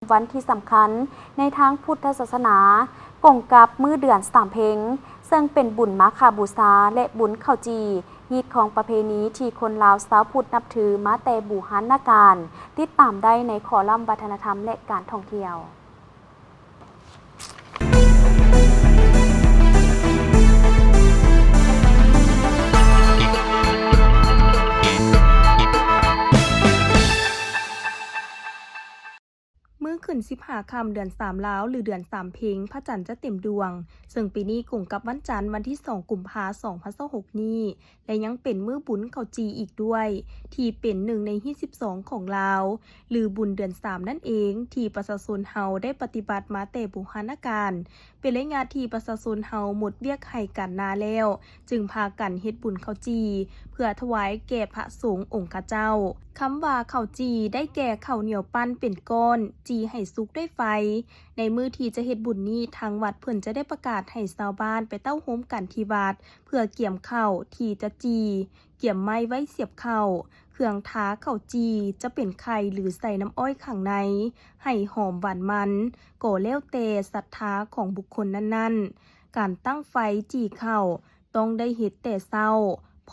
ວັນທີ່ສຳຄັນໃນທາງພຸດທະສາສະໜາ ກົງກັບມື້ເດືອນສາມເພັງ ເຊິ່ງເປັນບຸນມາຄະບູຊາ ແລະ ບຸນເຂົ້າຈີ່, ຮີດຄອງປະເພນີທີ່ຄົນລາວຊາວພຸດນັບຖືມາແຕ່ບູຮານນະການ. ຕິດຕາມໄດ້ໃນຄໍລັມວັດທະນະທຳ ແລະ ການທ່ອງທ່ຽວ. ມື້ຂຶ້ນສິບຫ້າຄ່ຳເດືອນສາມລາວ ຫຼື ເດືອນສາມເພັງ ພະຈັນຈະເຕັມດວງ, ເຊິ່ງປີນີ້ກົງກັບວັນຈັນ ວັນທີສອງ ກຸມພາ ສອງພັນຊາວຫົກນີ້ ແລະ ຍັງເປັນມື້ບຸນເຂົ້າຈີ່ອີກດ້ວຍ ທີ່ເປັນໜຶ່ງໃນຮີດສິບສອງຂອງລາວ ຫຼື ບຸນເດືອນສາມນັ້ນເອງ ທີ່ປະຊາຊົນເຮົາໄດ້ປະຕິບັດມາແຕ່ບູຮານນະການ. ເປັນໄລຍະທີ່ປະຊາຊົນເຮົາໝົດວຽກໄຮ່ການນາແລ້ວ ຈຶ່ງພາກັນເຮັດບຸນເຂົ້າຈີ່ ເພື່ອຖວາຍແກ່ພະສົງອົງຄະເຈົ້າ. ຄຳວ່າເຂົ້າຈີ່ ໄດ້ແກ່ເຂົ້າໜຽວປັ້ນເປັນກ້ອນ ຈີ່ໃຫ້ສຸກດ້ວຍໄຟ. ໃນມື້ທີ່ຈະເຮັດບຸນນີ້ ທາງວັດເພິ່ນຈະໄດ້ປະກາດໃຫ້ຊາວບ້ານໄປເຕົ້າໂຮມກັນທີ່ວັດ ເພື່ອກຽມເຂົ້າທີ່ຈະຈີ່, ກຽມໄມ້ໄວ້ສຽບເຂົ້າ, ເຄື່ອງທາເຂົ້າຈີ່ຈະເປັນໄຂ່ ຫຼື ໃສ່ນ້ຳອ້ອຍຂ້າງໃນ ໃຫ້ຫອມຫວານມັນ ກໍແລ້ວແຕ່ສັດທາຂອງບຸກຄົນນັ້ນໆ. ການຕັ້ງໄຟຈີ່ເຂົ້າ ຕ້ອງໄດ້ເຮັດແຕ່ເຊົ້າ,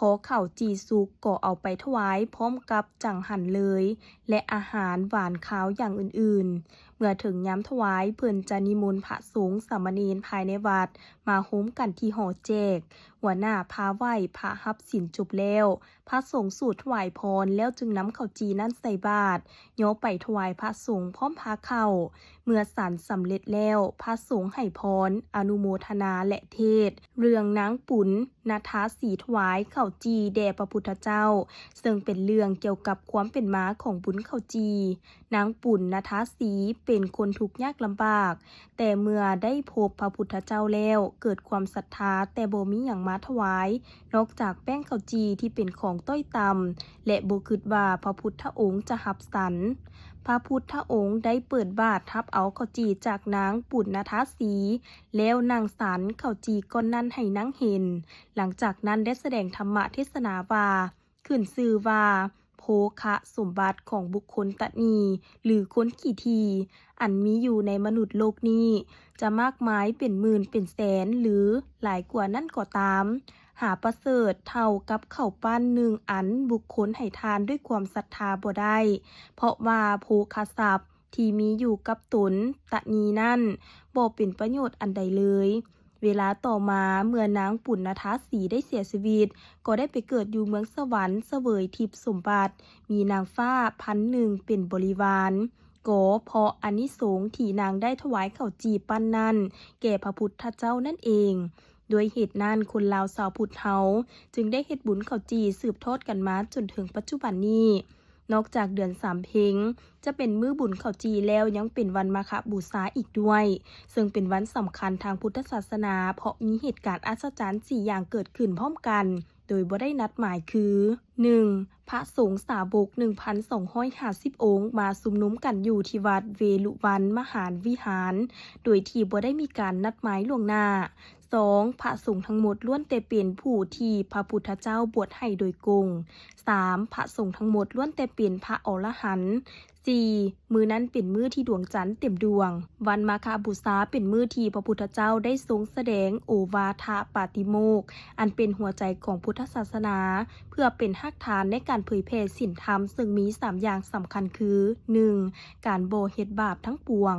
ພໍເຂົ້າຈີ່ສຸກກໍເອົາໄປຖວາຍພ້ອມກັບຈັງຫັນເລີຍ ແລະ ອາຫານຫວານຄາວຢ່າງອື່ນໆ. ເມື່ອເຖິງຍາມຖວາຍ ເພິ່ນຈະນິມົນພະສົງສາມະເນນພາຍໃນວັດມາໂຮມກັນທີ່ຫໍແຈກ. ຫົວໜ້າພາໄຫວ້ພະຮັບສິນຈົບແລ້ວ, ພະສົງສູດຖວາຍພອນແລ້ວຈຶ່ງນຳເຂົ້າຈີ່ນັ້ນໃສ່ບາດ, ຍໍໄປຖວາຍພະສົງພ້ອມພາເຂົ້າ. ເມື່ອສັນສຳເລັດແລ້ວ, ພະສົງໃຫ້ພອນ, ອະນຸໂມທະນາ ແລະ ເທດເລື່ອງນາງປຸນນະທາສີຖວາຍເຂົ້າຈີ່ແດ່ພະພຸດທະເຈົ້າ, ເຊິ່ງເປັນເລື່ອງກ່ຽວກັບຄວາມເປັນມາຂອງບຸນເຂົ້າຈີ່. ນາງປຸນນະທາສີເປັນຄົນທຸກຍາກລຳບາກ, ແຕ່ເມື່ອໄດ້ພົບພະພຸດທະເຈົ້າແລ້ວ ເກີດຄວາມສັດທາ ແຕ່ບໍ່ມີຫຍັງມາຖວາຍ ນອກຈາກແປ້ງເຂົ້າຈີ່ທີ່ເປັນຂອງຕ້ອຍຕ່ຳ ແລະ ບໍ່ຄິດວ່າພະພຸດທະອົງຈະຮັບສັນ. ພະພຸດທະອົງໄດ້ເປີດບາດຮັບເອົາເຂົ້າຈີ່ຈາກນາງປຸນນະທາສີ ແລ້ວນັ່ງສັນເຂົ້າຈີ່ກ້ອນນັ້ນໃຫ້ນາງເຫັນ. ຫຼັງຈາກນັ້ນໄດ້ສະແດງທຳມະເທດສະໜາວ່າ ຂຶ້ນຊື່ວ່າໂພຄະສົມບັດຂອງບຸກຄົນຕະໜີ່ ຫຼື ຄົນຂີ້ຖີ່ ອັນມີຢູ່ໃນມະນຸດໂລກນີ້ ຈະມາກມາຍເປັນໝື່ນເປັນແສນ ຫຼື ຫຼາຍກວ່ານັ້ນກໍຕາມ, ຫາປະເສີດເທົ່າກັບເຂົ້າປັ້ນໜຶ່ງອັນບຸກຄົນໃຫ້ທານດ້ວຍຄວາມສັດທາບໍ່ໄດ້, ເພາະວ່າໂພຄະຊັບທີ່ມີຢູ່ກັບຕົນຕະໜີ່ນັ້ນ ບໍ່ເປັນປະໂຫຍດອັນໃດເລີຍ. ເວລາຕໍ່ມາເມື່ອນາງປຸນນະທາສີໄດ້ເສຍຊີວິດ ກໍໄດ້ໄປເກີດຢູ່ເມືອງສະຫວັນ ສະເຫວີຍທິບສົມບັດ, ມີນາງຟ້າພັນໜຶ່ງເປັນບໍລິວານ. ກໍເພາະອານິສົງທີ່ນາງໄດ້ຖວາຍເຂົ້າຈີ່ປັ້ນນັ້ນແກ່ພະພຸດທະເຈົ້ານັ້ນເອງ. ດ້ວຍເຫດນັ້ນ ຄົນລາວຊາວພຸດເຮົາຈຶ່ງໄດ້ເຮັດບຸນເຂົ້າຈີ່ສືບທອດກັນມາຈົນເຖິງປັດຈຸບັນນີ້. ນອກຈາກເດືອນສາມເພັງຈະເປັນມື້ບຸນເຂົ້າຈີ່ແລ້ວ ຍັງເປັນວັນມາຄະບູຊາອີກດ້ວຍ, ເຊິ່ງເປັນວັນສຳຄັນທາງພຸດທະສາສະໜາ ເພາະມີເຫດການອັດສະຈັນສີ່ຢ່າງເກີດຂຶ້ນພ້ອມກັນ ໂດຍບໍ່ໄດ້ນັດໝາຍຄື ໜຶ່ງ ພະສົງສາວົກໜຶ່ງພັນສອງຮ້ອຍຫ້າສິບອົງມາຊຸມນຸມກັນຢູ່ທີ່ວັດເວລຸວັນມະຫານວິຫານ ໂດຍທີ່ບໍ່ໄດ້ມີການນັດໝາຍລ່ວງໜ້າ. ສອງ ພະສົງທັງໝົດລ້ວນແຕ່ເປັນຜູ້ທີ່ພະພຸດທະເຈົ້າບວດໃຫ້ໂດຍກົງ. ສາມ ພະສົງທັງໝົດລ້ວນແຕ່ເປັນພະອໍລະຫັນ. ສີ່ ມື້ນັ້ນເປັນມື້ທີ່ດວງຈັນເຕັມດວງ. ວັນມາຄະບູຊາເປັນມື້ທີ່ພະພຸດທະເຈົ້າໄດ້ຊົງສະແດງໂອວາທະປາຕິໂມກ ອັນເປັນຫົວໃຈຂອງພຸດທະສາສະໜາ ເພື່ອເປັນຮາກຖານໃນການເຜີຍແຜ່ສິນທຳ ເຊິ່ງມີສາມຢ່າງສຳຄັນຄື ໜຶ່ງ ການບໍ່ເຮັດບາບທັງປວງ,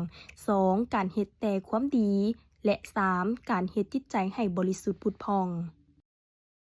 ສອງ ການເຮັດແຕ່ຄວາມດີ ແລະ ສາມ ການເຮັດຈິດໃຈໃຫ້ບໍລິສຸດຜຸດຜ່ອງ.